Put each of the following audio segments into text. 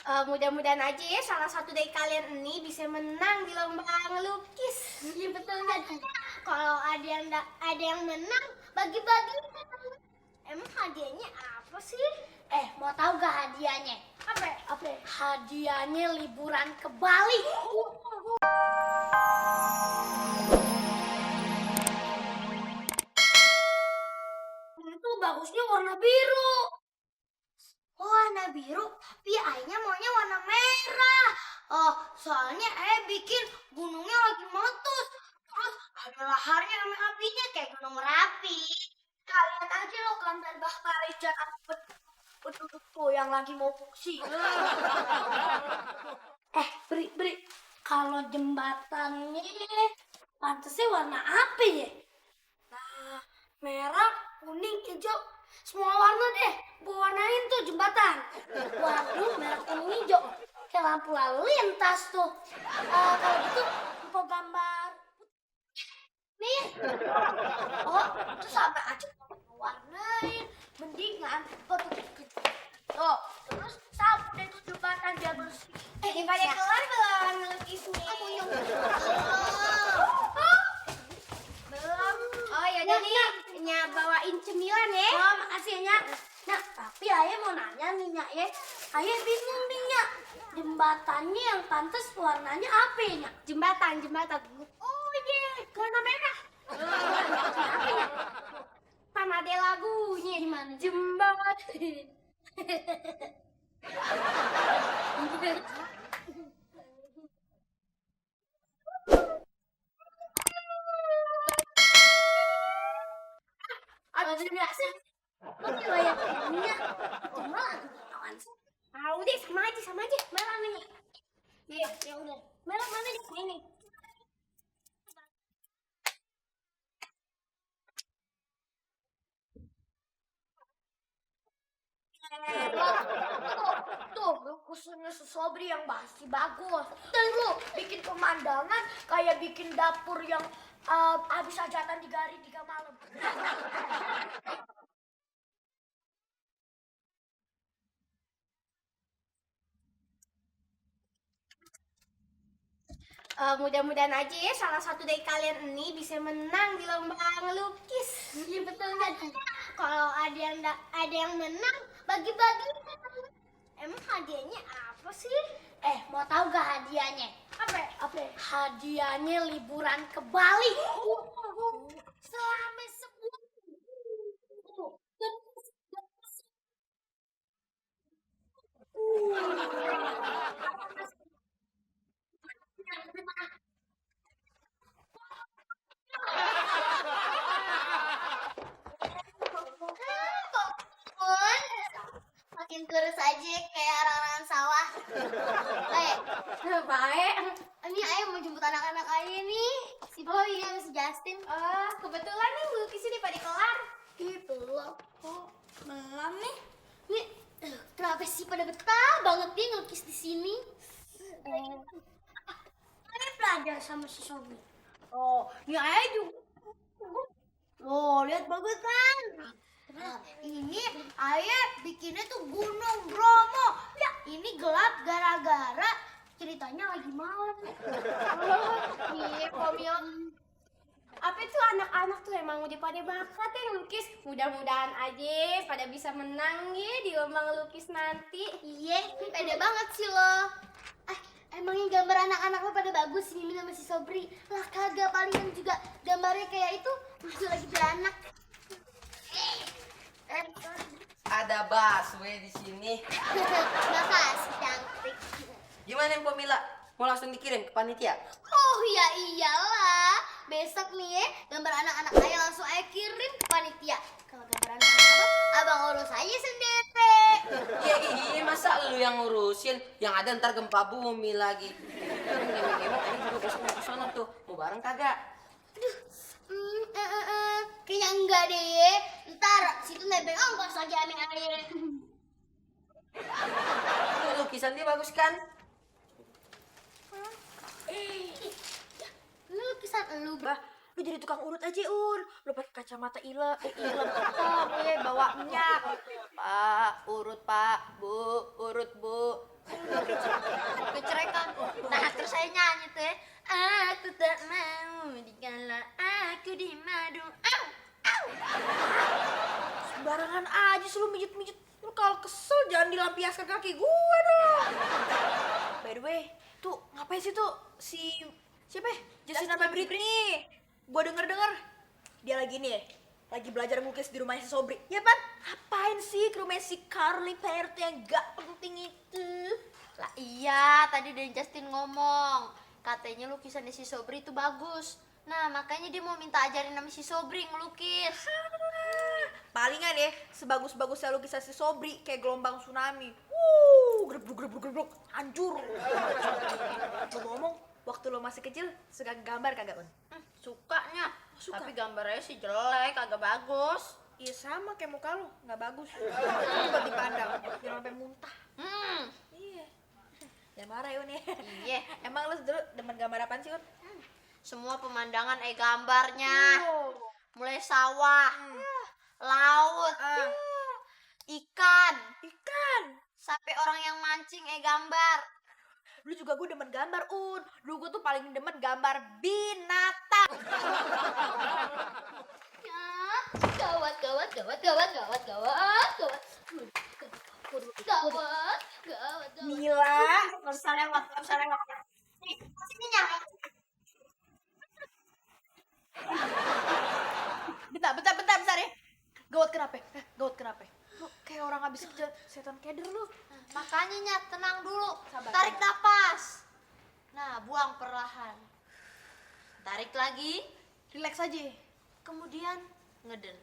Mudah-mudahan aja ya salah satu dari kalian ini bisa menang di lomba ngelukis. Iya betul nggak? Kalau ada yang menang, bagi-bagi. Emang hadiahnya apa sih? Mau tahu gak hadiahnya? Apa? Hadiahnya liburan ke Bali. Itu bagusnya warna biru. Warna biru, tapi ayahnya maunya warna merah. Soalnya ayah bikin gunungnya lagi meletus. Terus ada laharnya sama apinya kayak gunung Merapi. Kalian aja loh gambar bakal jangan tuh yang lagi mau fungsi. Beri. Kalau jembatannya pantasnya warna apa ya? Nah, merah, kuning, hijau, semua warna deh. Warnain tuh jembatan. Waduh, merah kuning hijau. Kayak lampu lalu lintas tuh. Kalau gitu, mau gambar nih. Itu sampai aja warnain. Mendingan tuh, terus sapu deh tuh jembatan biar bersih. Ini pada kelar belum ngelukisnya? Aku yang Belum. Oh ya nih, bawain cemilan ya. Oh, makasih ya, Nyak. Nah, tapi ayah mau nanya nih, Nyak ya. Ayah bingung nih, Nyak. Jembatannya yang pantas warnanya apa ya, Nyak? Jembatan. Oh iya, warna merah. Apa ya? Pan ada lagunya. Gimana? Jembatan. Ada nggak sih? Oke lah ya, Nyak. Cuma kawan sih. Udah sama aja. Merah nih, Nyak. Iya, ya udah. Merah mana nih? Ini. Tuh, lukisannya Sobri yang masih bagus. Dan lu bikin pemandangan kayak bikin dapur yang habis hajatan 3 hari 3 malam. Mudah-mudahan aja ya salah satu dari kalian ini bisa menang di lomba ngelukis. Iya betul nggak? Kalau ada yang menang, bagi-bagi. Emang hadiahnya apa sih? Mau tahu gak hadiahnya? Apa? Hadiahnya liburan ke Bali. Selama sebulan. Makin kurus aja kayak orang-orang sawah. Baik. Ini ayah mau jemput anak-anak ayah nih. Si Boy sama si Justin. Kebetulan nih lukisnya pada kelar. Belum. Belum nih. Nih, kenapa sih pada betah banget dia ngelukis di sini? Ayah belajar sama si Sobri. Ini ayah juga. Lihat bagus kan? Ini ayah bikinnya tuh Gunung Bromo. Ya, ini gelap gara-gara ceritanya lagi malam. Iya, Komio. Apa itu anak-anak tuh emang udah pada bakat ya ngelukis. Mudah-mudahan aja pada bisa menang ya di lomba ngelukis nanti. Iya, pede banget sih lo. Emangnya gambar anak-anak lo pada bagus sih sama si Sobri? Lah kagak, palingan juga gambarnya kayak itu lucu lagi beranak. Ada busway di sini. Makasih, cantik. Gimana Mpok Mila? Mau langsung dikirim ke panitia? Oh ya iyalah, besok nih ya gambar anak-anak ayah langsung ayah kirim ke panitia. Kalau gambar anak-anak abang urus aja sendiri. Iya, masa lu yang ngurusin? Yang ada ntar gempa bumi lagi. Emang ini juga besok mau ke sana tuh. Mau bareng kagak? Aduh, kayaknya enggak deh. Ntar situ nebeng ongkos lagi ame ayah. Lukisan dia bagus kan? Lu lukisan lu, Bah, lu jadi tukang urut aja, Lu pakai kacamata ilem hitam bawa minyak. Pak, urut Pak, Bu, urut Bu. ya. Aku tak mau dikala aku di madu. Au, au. Sembarangan aja sih lu mijit-mijit. Lu kalau kesel jangan dilampiaskan kaki gua dong. By the way, tuh ngapain sih tuh si siapa ya? Justin sama Britney. Gua denger-denger dia lagi nih, lagi belajar melukis di rumahnya si Sobri. Ya pan? Ngapain sih ke rumah si Carly Peart yang gak penting itu? Lah iya, tadi dari Justin ngomong. Katanya lukisannya si Sobri itu bagus. Nah, makanya dia mau minta ajarin sama si Sobri ngelukis. Palingan ya, sebagus-bagusnya lukisan si Sobri kayak gelombang tsunami. Grebluk, hancur. Ngomong, waktu lo masih kecil suka gambar kagak, Un? Sukanya. Suka? Tapi gambarnya sih jelek, kagak bagus. Iya sama kayak muka lo, nggak bagus. Buat dipandang, jangan sampai muntah. Iya. Jangan marah ya, Un ya. Iya. Emang lo dulu demen gambar apaan sih, Un? Semua pemandangan gambarnya. Oh. Mulai sawah, laut, ikan, sampai orang yang mancing gambar. Dulu juga gue demen gambar, Un. Dulu gue tuh paling demen gambar binatang. Gawat. Mila. Gak usah lewat. Nih, sini nyampe. Bentar ya. Gawat kenapa? Lu kayak orang habis kejar setan keder lu. Makanya Nyat, tenang dulu. Sabar, Tarik sabar. napas. Nah, buang perlahan. Tarik lagi, Relax aja. kemudian ngeden.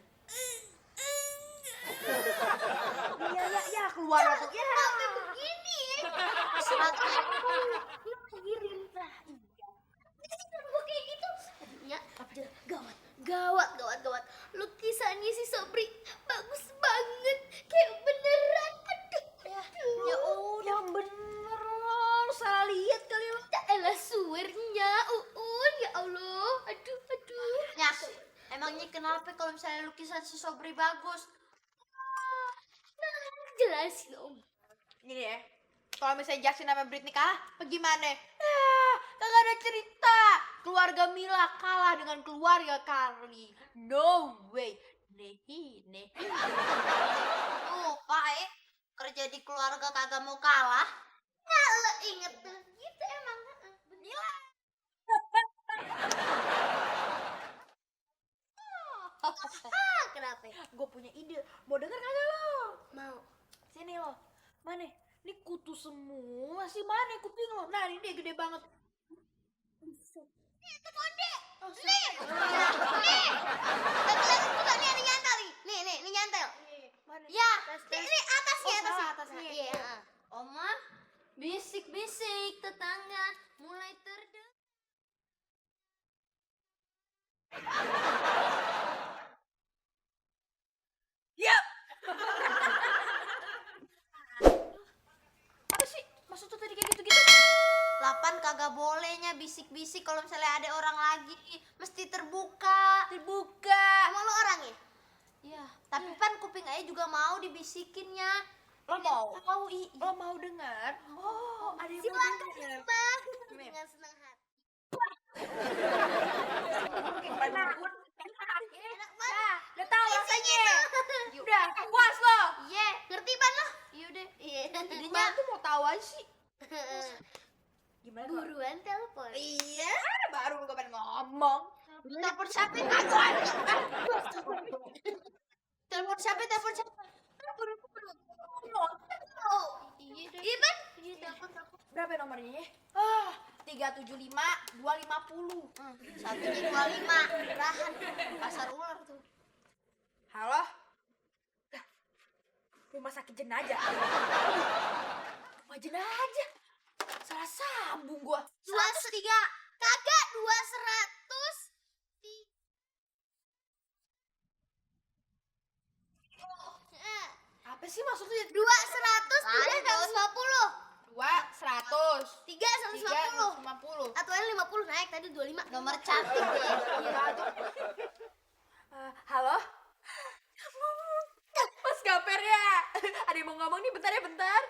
Ya, keluar tuh. Ya. Begini. Kayak gitu. Ya, gawat. Lukisannya si Sobri bagus banget. Kayak beneran. Ya udah bener lo salah lihat kali lo. Ya elah suwernya, ya Allah. Aduh. Ya, emangnya kenapa kalau misalnya lukisan si Sobri bagus? Nah, jelasin Om. Gini ya. Kalau misalnya Justin sama Britney kalah, bagaimana? Kagak ada cerita. Keluarga Mila kalah dengan keluarga Carly. No way. Nehi. Lupa kerja di keluarga kagak mau kalah. Nah, lo inget tuh. Gitu emang. Mila. Kenapa? Gue punya ide. Mau denger kagak lo? Mau. Sini lo. Mana? Ini kutu semua sih. Mana kuping lo? Nah, ini dia gede banget. Itu konde. Nih. Kelihatan juga nih ada nyantel nih. Nih nyantel. Mana? Ya, Tes. ini atasnya. atasnya. Iya. Oma, bisik-bisik tetangga mulai terdengar. Ya. Apa sih? Maksud tuh tadi kayak gitu-gitu? 8 kagak bolehnya bisik-bisik kalau misalnya ada orang lagi, mesti terbuka. Emang lo orang ya? Iya, tapi pan kuping ayah juga mau dibisikinnya. Lo mau? Lo mau dengar? Oh, ada yang mau Silakan dengar. Bang. Nih. Dengan senang hati. Enak banget. Udah tahu Isinya rasanya. tuh. Udah, puas lo. Iya, ngerti pan lo? Yaudah. Iya. Jadinya tuh mau tahu aja sih. Gimana kalau? Buruan telepon. Iya, baru gue pengen ngomong. Telepon siapa? Telepon siapa? Iya ban? Iya telepon. Berapa nomornya? 375 250. Satunya 25. Murahan. Pasar ular tuh. Halo? Rumah sakit jenazah. Rumah jenazah. Salah sambung gua. 203. Kagak 200. Apa sih maksudnya? 200 3 150. 2 100 3 150. 350. Atau yang 50 naik tadi 25. Nomor cantik ya. Halo? Mas Gaper ya? Ada yang mau ngomong nih bentar ya bentar.